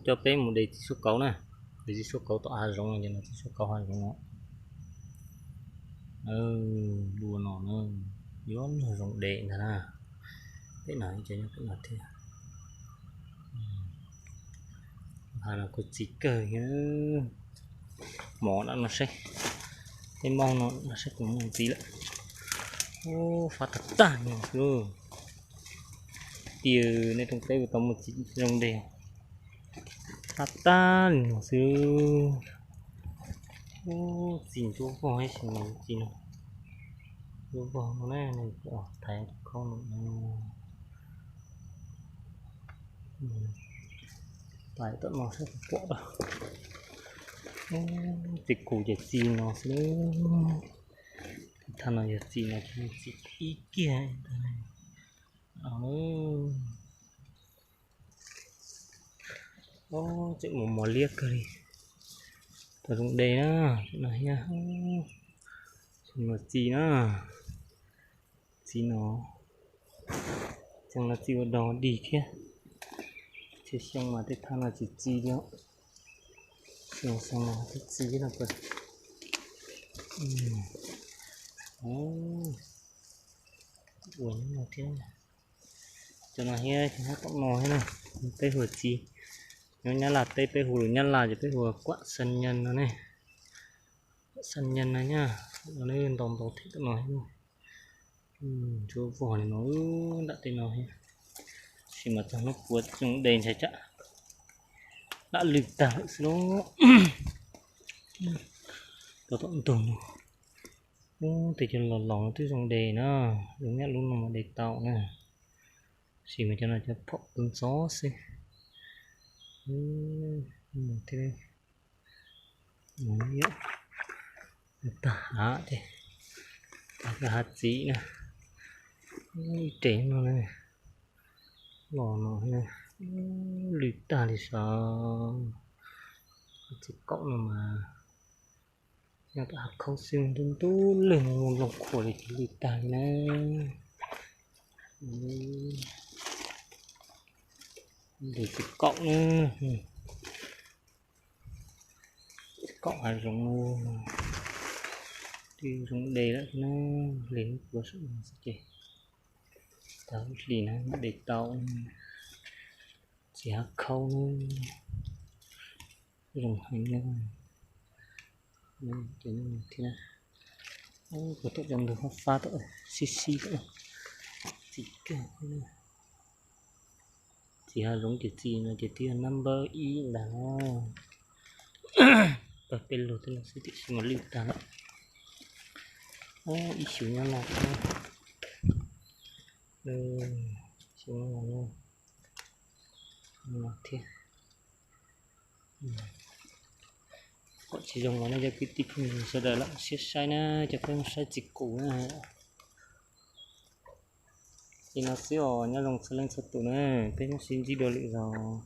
Coj peb mus de txiv suab kauv na, de txiv suab kauv tom hav zoov no, txiv suab kauv hav zoov no. Dua no na, yuav luag zoo de ntag na. Peb no, peb no thiab. Hav no kuj txi kawg. Mov dab no saib, peb mov no saib kuv mus txiv lawm. Ub, fab tag tag no xwb. Tiag, nej rooj teb kuj tau muaj txiv zoo de, fab tag li no xwb. Ub, txiv ntsuab vog ib sim no, txiv no ntsuab vog no na, thaiv khaub no. Pais tom no saib puas pom. Txiv kuv ces txi no xwb. Thaj no yog txi no, txi ib kiag. Tseem mus mos liab kawg li. Tau zoo de na, no thiab. Txiv no, txiv no, tseem no txi ua dog dig thiab. Txhia xyoo mas tej thaj no tsis txi li. Xyoo no tsis txi li no. Ua no thiab. Cov no thiab, cov no tom no thiab na. Peb hu ua txiv, nyob Nyab Laj teb peb hu lus Nyab Laj ces peb hu ua kuam xan nyan no ne. Kuam xan nyan no nyaj, no ntau ntau thiab tom no thiab. Ntsuab vog li no, nram tej no thiab. Tab sis mas txog hnub puav tsis zoo de ntshai tsam dab lwj tag lawm xwb lauj. Tau tom ntug no. Ub, tej cov los los no twb zoo de na, zoo nyab lub no mas de tau na. Tab sis mas cov no cov phaum ntxov xwb. Thiab, tag hav ces, tag hav txiv na. Ib rev no na, los no na, lwj tag li sav. Txiv kaum no mas nyob tom hav khaub xwb, ntub ntub lwg, nplooj khuam li ces lwj tag li na. Lwj txiv kaum na, txiv kaum hav zoov no, twb zoo de lawm na, hli hnub puav saum no xwb ces tag lub hli na de tau. Txiv hav khaub na, zoo heev na. Ces thiab, puag tom cov ntug fab fab tom sib sib tom, txiv kawg. Txiv hav zoov ces txiv no ces twb yog number ib ntag na. Pawg peb lug tej no xwb tiam sis mas lwj tag lawm. Ib xyov nyob no thiab, xyov nyob no thiab. Pom tsis zoo los nej cov kwv tij phooj ywg sawv daws lam siab saib na, cov peb mus saib txiv kuv na. Li no xwb os, nyob zoo txhua leej txhua tus na, peb mam sib ntsib dua lwm zaus.